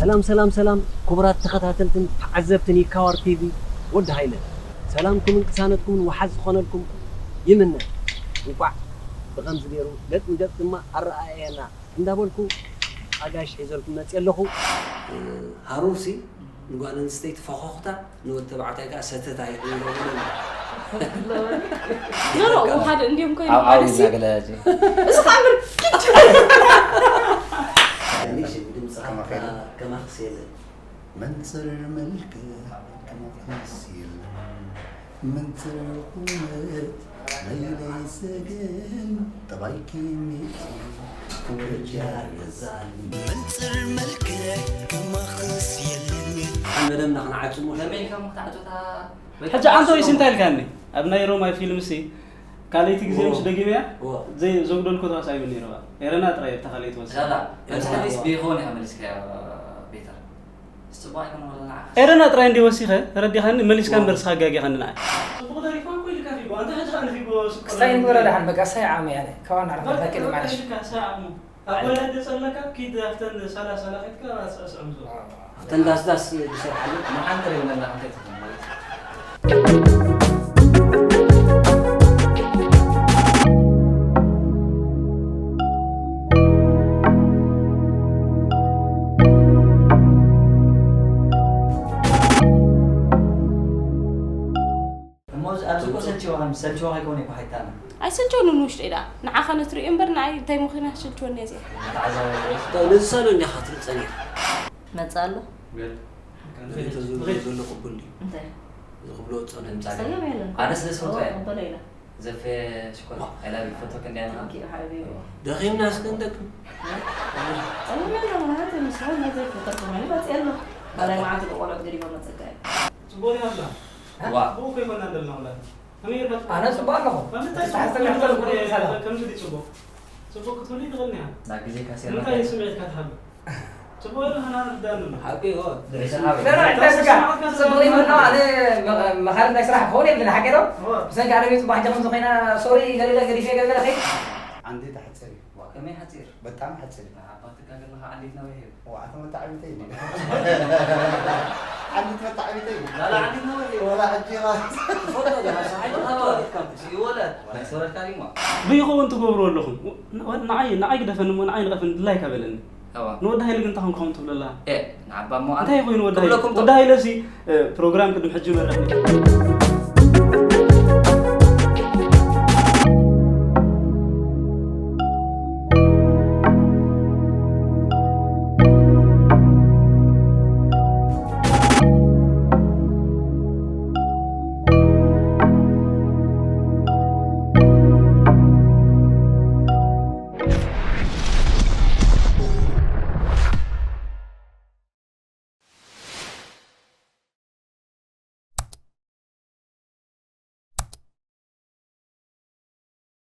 ሰላም ሰላም ሰላም፣ ክቡራት ተኸታተልትን ተዓዘብትን ይካዋር ቲቪ፣ ወዲ ሃይለ ሰላምኩምን ቅሳነትኩምን ወሓዝ ዝኾነልኩም ይምነ። እንቋዕ ብኸምዚ ገይሩ ገጽ ንገጽ ድማ ኣረኣእየና እንዳበልኩ ኣጋይሽ ሒዘልኩም መጽየ ኣለኹ። ሃሩርሲ ንጓል ኣንስተይቲ ፈኾኽታ፣ ንወዲ ተባዕታይ ከኣ ሰተታ ይኽእል ዶ? ኖ ኖ፣ ሓደ እንዲዮም ኮይኑ ኣብ ዓው ማለት ኢልና ገለ ሕጂ። እስኻ ምር ድምፅኻ ከማኽስ የለን። መንፅር መልክዕ ከማኽስ የለን። መንፅር ቁመት ለይለይ ሰገን ጠባይኪ ሚእቲ ወርጃ ገዛን። መንፅር መልክዕ ከማኽስ የለን። መደብና ክንዓጽሞ ለመይካ ምክትዓጾታ ሕጂ ኣንተ ወይስ እንታይ ኢልካኒ? ኣብ ናይ ሮማይ ፊልም ሲ ካልኣይቲ ግዜ ምስ ደጊመያ ዘይ ዘጉደልኮ ተዋሳኢ ምን ነይርዋ? ኤረና ጥራይ ኣብታ ካልኣይቲ ወሲ። ዛላ እንተ ሪስ ቢኾን ኢኻ መሊስካያ ቤተር። ጽቡቕ ኣይኮነ ወላ ንዓኻ። ኤረና ጥራይ እንዲ ወሲኸ ተረዲኻኒ፣ መሊስካ እምበር ስኻ ኣጋጊኻኒ ንዓይ። ጽቡቕ ደሪፋ እኮ ኢልካ ፊጎ፣ ኣንተ ሕጂ ኸኣ ንፊጎ ስኮላ። ክስታይ ንግበረ ደሓን በቃ ሳይ ዓመ ያለ ከባና ዓመ ታክል ማለት ኢልካ ሳይ ዓሞ። ኣባይ ኣደ ጸለካ ኪድ ኣብተን ሳላ ሳላ ከድካ ኣስዕስዕም ዞ። ኣብተን ዳስዳስ ዝሰርሓሉ መሓንተር የብለና እንታይ ትኾን ማለት እዩ። እሞ ኣብዚ እኮ ሰልችዋ ከም ሰልችዋ ከይኮነ እኮ ሓይታና ኣይሰልቸወንን ውሽጢ ኢዳ ንዓኻ ነትሪኦ እምበር ንዓይ እንታይ ምኺና ሰልችወኒ እዚኣ ተዓዛቢ ነዚ ሳሎ እንዲኻ ትብል ጸኒኻ መጽእ ኣሎ ተዝብሎ ዘሎ ቅቡል ድዩ እንታይ እዚ ክብሎ ጸኒሑ ንምሳሌ ጸገም የለን ኣነ ስለ ዝፈትዋ እየ ቅበለ ኢላ ዘፌ ሽኮር I love you ፈቶክ እንዲያ ንኻ ኦኬ ሓቢቢ ደኺምና እስከ ንደክም ጸገም የለን ማለት ምስሆን ነዚ ፈተርኩ ኮይኑ መጽእ ኣሎ ካልኣይ መዓልቲ ቆልዑት ገዲቦ መጸጋ እዩ ጽቡቕ ዲኻ ኣላ? ዋ ጽቡቕ እኮ ይኮና ዘለና ውላድ። ከመይ ጌርካ ጽቡቕ? ኣነ ጽቡቅ ኣለኹ ኣብ ምንታይ ጽቡቕ ክትብል ትኽእል ኢኻ? ከምዚ ድዩ ጽቡቕ? ጽቡቕ ክትህሉ ይኽእል እያ። ናብ ግዜ ካሴርና ንምንታይ እዩ ስምዒትካ ትሃሉ? ጽቡቕ ኢሉ ኸና ንርዳእ ንብሎ። ሓቂ ይሆን ደራዕ እንታይ ስጋ ጽቡቅ ይመና ኣነ መኻልፍ ናይ ስራሕ ክኸውን የብልን ሓቂ ዶ ብሰንኪ ኣነ ጽቡቅ ሕጂ ከምዚ ኮይና ሶሪ ገለ ገዲፈ ገለ ገለ ኸይድ ዓንዲ ተሓፀር እዩ ዋ ከመይ ሓፂር በጣም ሓፀር እዩ ንዓባ ትጋገር ለኻ ዓንዲት ነዊሕ እዩ ዋዕተ መታዓቢተይ እዩ ዓንዲት መታዓቢተይ እዩ ላላ ዓንዲት ነዊሕ እዩ ወላ ሕጂ ኻ ትፈልጦ ዶ ሓሳብ ሓይሊ ታወር ይወለድ ናይ ሰውረድካ ዲሞ ብይኸውን ትገብሩ ኣለኹም ንዓይ ንዓይ ግደፈኒ እሞ ንዓይ ንቐፍን ድላይካ በለኒ እዋ ንወዲ ሃይለ ግን እንታይ ኮንካ ትብለላ ኤ ንዓባ እሞ ኣነ እንታይ ኮይኑ ወዲ ሃይለ ክብለኩም ወዲ ሃይለ ሲ ፕሮግራም ቅድም ሕጂ መረሕኒ